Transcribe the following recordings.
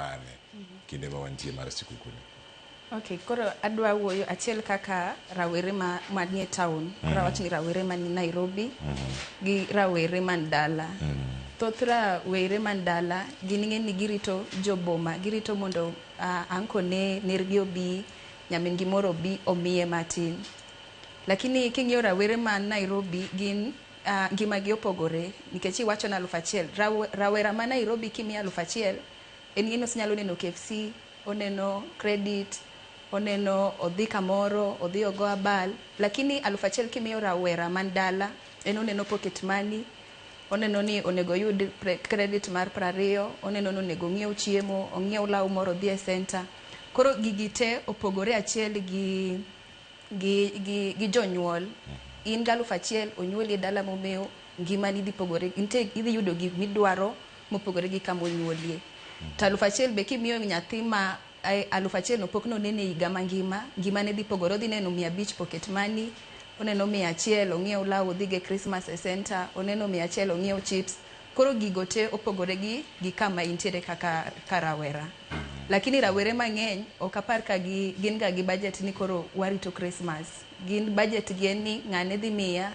mane kinde ma wantie mar sikuku ni? Okay, koro adwa wuoyo achiel kaka rawere ma manie town. Koro awach ni rawere man Nairobi gi rawere man dala. Thoth rawere man dala gin ing'e ni girito jo boma, girito mondo uh, uncle ne nergi obi, nyamin gi moro obi omiye matin. Lakini king'iyo rawere man Nairobi gin ngimagi opogore nikech iwacho ni 1000 rawera ma Nairobi kimiyo 1000 en ng'e ni osenyalo neno KFC, oneno credit, oneno odhi kamoro, odhi ogo abal. Lakini 1000 kimiyo rawera man dala, en oneno pocket money, oneno ni onego oyud credit mar 20, oneno ni onego ong'iew chiemo, ong'iew law moro odhi e center. Koro gigi te opogore achiel gi jonyuol. In gi 1000 onyuoli e dala momewo, ngimani dhi pogore, nitie idhi yudo gik midwaro mopogore gi kama onyuolie. To 1000 be kimiyo nyathi ma 1000 no pok nonene higa mangima, ngimane dhi pogore, odhi neno 500 pocket money, oneno 100 ong'iew law odhi go e Christmas e center, oneno 100 ong'iew chips. Koro gigo te opogore gi kama intiere kaka ka rawera. Lakini rawere mang'eny ok apar ka gi, gin ga gi budget ni koro warito Christmas. Gin budget gi en ni ng'ane dhi miya,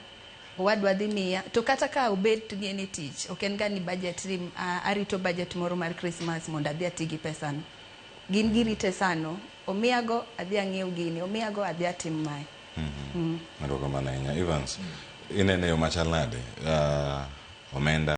owadwa dhi miya. To kata ka obet ni en e tich, ok en ga ni budget ni arito budget moro mar Christmas mondo adhi ati gi pesano. Gin girite sano, omiyago adhi ang'iew gini, omiyago adhi atim mae. Erokamano ahinya. Evans, inene yo machal nade? Omenda